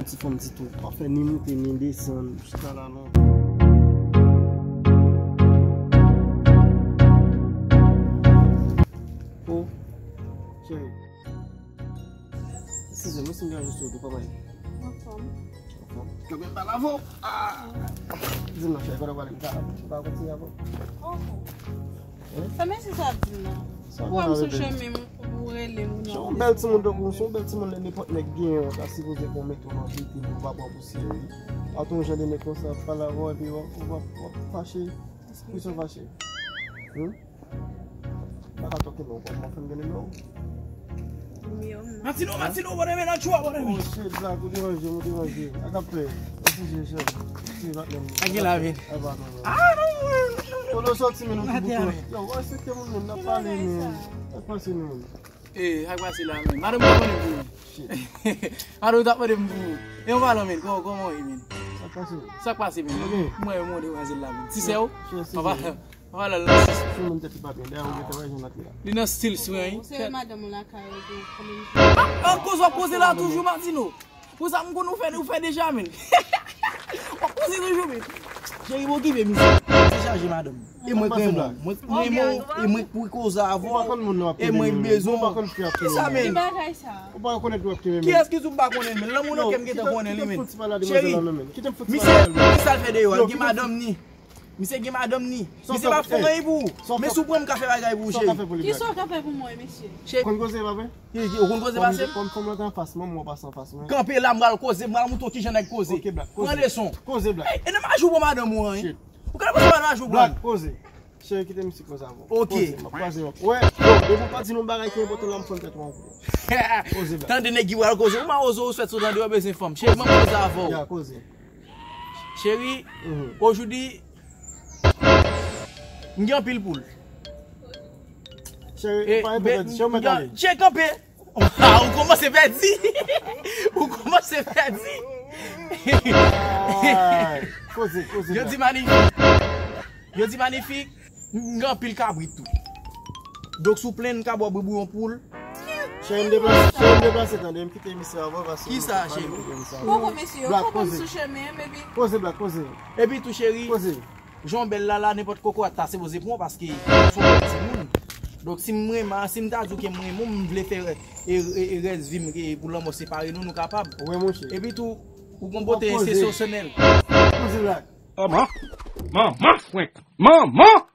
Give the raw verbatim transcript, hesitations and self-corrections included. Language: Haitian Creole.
Ti fanm ti tou, pa fè ni moute ni desann, chita la non. Oh, cheri. Eskize m, si m deranje w, kòman w ye? Anfòm. Anfòm. Yo, men pale avè w. Ah! Di m non, cheri, kote w prale? M ka, m ka kontinye avè w? Anfòm. Sa mesye sa ap di m nan. Ou wè m sou chemen m, ou rele m nan. Se yon bèl timoun tankou w, se yon bèl timoun lè nenpòt nèg genyen, w ta sipoze pou mete w nan vite, pou w pa pran pou serye. A tou yon jan de nèg konsa, ap pale avè w, epi w ap, w ap, w ap fache. Poukisa w fache? Hmm? M pa ka toke non, kòman fè m gen nimewo w? Matino, Matino, bòdè men, nan tchwa, bòdè men. Oh, shit, Black, ou deranje m, ou deranje m. Sa k ap fèt? Mèsi, Jejèl. Mèsi, Batman. Sa gen la, men? E pa non, non. Ah, non, non, non, non. Kote w sòti, men, ou di bouton. Yo, w respekte moun, men, n ap pale, men. Sa k pase, men? Eh, sa k pase la, men? Madanm ou t ap mande m pou ou. Shit. Madanm ou t ap mande m pou ou. E yon balon, men, kòman, kòman w ye, men? Sa k pase? Sa k pase, men? Ok. Mwen, mwen, demwazèl la, men. Ti sè w? Shit, shit, shit. Papa. Vwala, l nan stil. Sou moun tèt li pa byen. Dèyè, ou gentan wè jan l ap ye la. Li nan stil, sou, hein? Ou se madanm ou lakay ou, ou konbyen jou? Ah, ah, koz w ap koze la toujou, Matino. Pou sa, m konn ou fè, ou fè deja, men. W ap koze toujou, men. Cheri, m okipe, misye. Ti chaje madanm. E mwen k renmen w. Mwen k renmen w, e mwen k pou koze avè w. E mwen k bezwen w. Kisa, men? Ki bagay sa? Ou pa rekonèt w ap kenbe, men. Kiyès ki di w m pa konnen, men? Lanmou nan kè m gentan konnen li, men. Cheri, misye, kisa l fè deyò a? L gen madanm ni. Misye gen madanm ni. Misye pa fè anyen pou ou. Men si w pran m ka fè bagay pou ou, cheri. Kisa w ka fè pou mwen, mesye? Cheri. Konn koze, pa vre? Ki, ki, ou konn koze pase m? Kòm fanm lan te anfas mwen, mwen pase anfas mwen. Kanpe la, m pral koze, m pral montre w kijan nèg koze. Ok, Black, koze. Pran leson. Koze, Black. Ey, e nan majou pran madanm ou an, wi. Shit. Ou ka pase pa nan majou pran. Black, koze. Cheri, kite misye koze avè w. Ok. Koze, m ap kwaze w. Wè, yo, depi w pa di nou bagay ki enpòtan la, m fann tèt ou an kou. Koze, Black. Tande nèg ki pral koze. Ou mawozo, ou swèt sou tande, ou bezwen fanm. Cheri, m ap koze avè w. Ya, koze. Cheri, ojoudi, m gen anpil poul. Cheri, ou pa enpòtan, cheri, ou mèt ale. Cheri, kanpe. Ah, ou kòmanse pèdi. Ou kòmanse pèdi. Ay, koze, koze, Black. Yo di manifik. Yo di manifik. M gen anpil kabrit tou. Donk, si w plenn, m ka ba w bouyon poul. Cheri, m deplase, cheri, m deplase, tande, m kite misye avè w, paske... Kisa, cheri? Poko, mesye, yo kanpe m sou chemen, baby. Koze, Black, koze. Epi tou, cheri, koze. Jan w bèl la, la, nenpòt kokorat ta sipoze pran w, paske w se yon bèl timoun. Donk, si m renmen, si m ta di w ke m renmen w, m vle fè, e, e, e rès vi m, e pou lanmò separe nou, nou kapab. Wi, monchè. Epi tou, ou gon bote ensesasyonèl. Koze, Black. Manman, manman, frenk, manman!